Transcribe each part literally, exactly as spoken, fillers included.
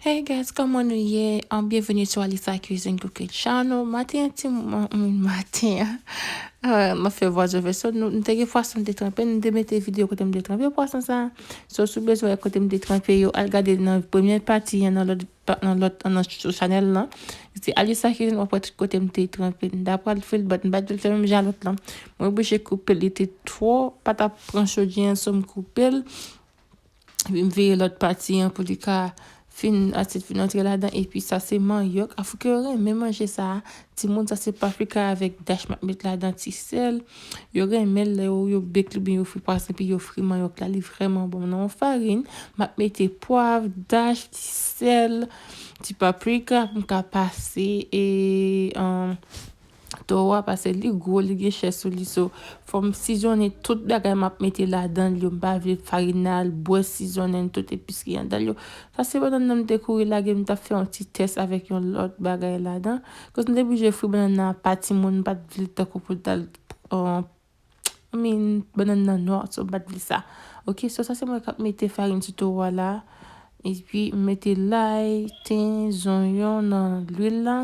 Hey guys, kòman nou ye? Um, bienvenue sur Alisa Cuisine Cooking Channel. Maten an, ti moman, um, maten an, uh, m ap fè voice over. So, nou, nou te gen pwason nou te tranpe, nou te mete videyo kote m te tranpe pwason sa. So, si w bezwen wè kote m te tranpe yo, al gade nan premye pati an, nan lòt, pa- nan lòt, nan sou chanèl lan. Se Alisa Cuisine, w ap wè tout kote m te tranpe. M ta pral fè l, but m pa t vle l fè menm jan lòt lan. Mwen oblije koupe l, li te twò, pa t ap pran chodye an, so m koupe l. Epi m vire lòt pati an pou li ka fin, asyèt fin antre ladan. Epi sa se manyòk. Afou ke yo renmen manje sa. Timoun, sa se paprika avèk dash m ap met ladan, ti sèl. Yo renmen l lè yo, yo bake li oubyen yo fri pwason epi yo fri manyòk la. Li vrèman bon. Nan yon farin, m ap mete pwav, dash, ti sèl, ti paprika pou m ka pase e, um, towo a, paske li gwo, li gen chè sou li. So, fò m sizonnen tout bagay m ap mete ladan l yo. M pa vle farin nan al bwè, sizonnen tout epis ki anndan l yo. Sa se bannann nan m te kouri lage, m t ap fè yon ti tès avèk yon lòt bagay ladan. Koz m te oblije fri bannann nan apa timoun, m pa t vle tankou pou l t al, uh, I mean, bannann nan nwa, so m pa t vle sa. Ok, so sa se mwen k ap mete farin sou towo a la. Epi m mete lay, ten, zonyon nan lwil la.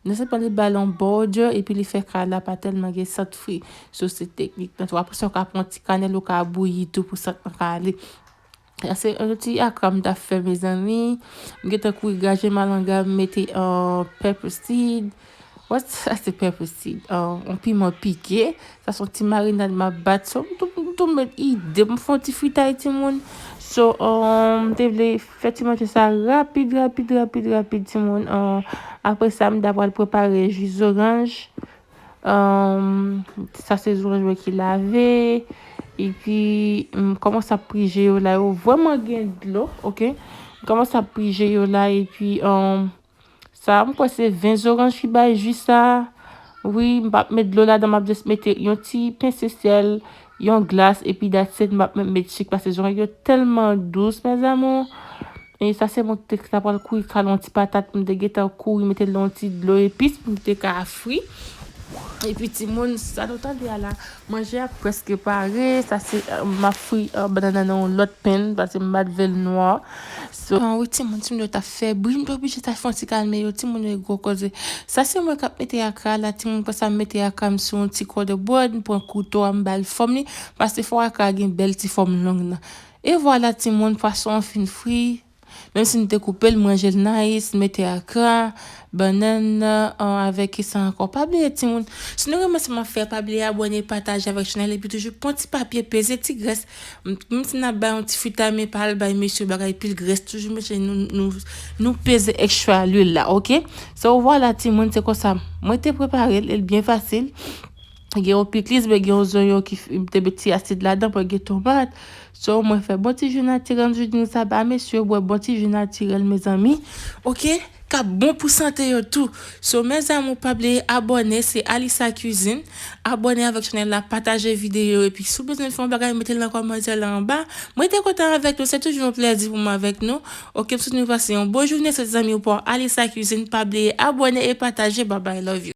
Nan se pa li ba l yon border, epi li fè kay la pa tèlman gen sant fri. So se teknik nan tou. Apre sa, ou ka pran ti kanèl, ou ka bouyi tou pou sant lan ka ale. Sa se yon ti akra m t ap fè, mezanmi. M gentan kouri gaje malanga, m mete, uh, pepper seed. What? Sa se pepper seed. Uh, yon piman pike. Sa se yon ti marinad m ap bat. So, m tou, m tou met ide. M fè yon ti fritay, timoun. So, um, m te vle fè ti manje sa rapid, rapid, rapid, rapid, timoun. Uh, apre sa, m ta pral prepare ji zoranj. Um, sa se zoranj mwen ki lave. Epi, m kòmanse ap pri je yo la. Yo vrèman gen dlo, ok? M kòmanse ap pri je yo la. Epi, um, sa, m kwè se ven zoranj ki bay ji sa. Wi, m p ap met dlo ladan, m ap just mete yon ti pense sèl, yon glas, epi that's it, m p ap menm met sik, paske zoranj yo tèlman dous, mes amours. E sa se mwen ki te, ki ta pral kouri kale yon ti patat, m te gentan kouri mete l nan yon ti dlo epis pou m te ka fri. Epi timoun, sa nou tande a la, manje a prèske pare. Sa se, uh, m ap fri, uh, bannann nan yon lòt pen, paske m pa t vle l nwa. So, ah, wi, timoun, timoun yo t ap fè bri, m te oblije ta fè yon ti kalme yo, timoun yo gwo koze. Sa se mwen k ap mete akra la, timoun, konsa m mete akra m sou yon ti cutting board, m pran kouto a, m ba l fòm li, paske fò akra gen bèl ti fòm long nan. E vwala, timoun, pwason an fin fri. Menm si n te koupe l, m ranje l nice, m mete akra, bannann, an, avèk kisa ankò. Pa bliye, timoun, si nou renmen sa m ap fè, pa bliye abòne, pataje avèk chanèl, epi toujou pran ti papye, peze ti grès. M, menm si n ap bay yon ti fritay, men pa al bay mesye bagay pil grès. Toujou mesye nou, nou, nou peze extra lwil la, ok? So, vwala, timoun, se konsa. Mwen te prepare l, e l byen fasil. Gen yon pikliz, men gen yon zonyon ki f-, te met ti asid ladan, pou gen tomat. So, mwen fè bon ti ji natirèl jodi sa, ba mesye bwè bon ti ji natirèl, mezanmi. Ok? K ap bon pou sante yo tou. So, mes amours, pa bliye abòne, se Alisa Cuisine. Abòne avèk chanèl la, pataje videyo, epi si w bezwen fè yon bagay, mete l nan kòmantè la anba. Mwen te kontan avèk nou, se toujou yon plèzi pou mwen avèk nou. Ok, m swete nou pase yon bon jounen, se zanmi w pa Alisa Cuisine. Pa bliye abòne e pataje. Bye bye, love you.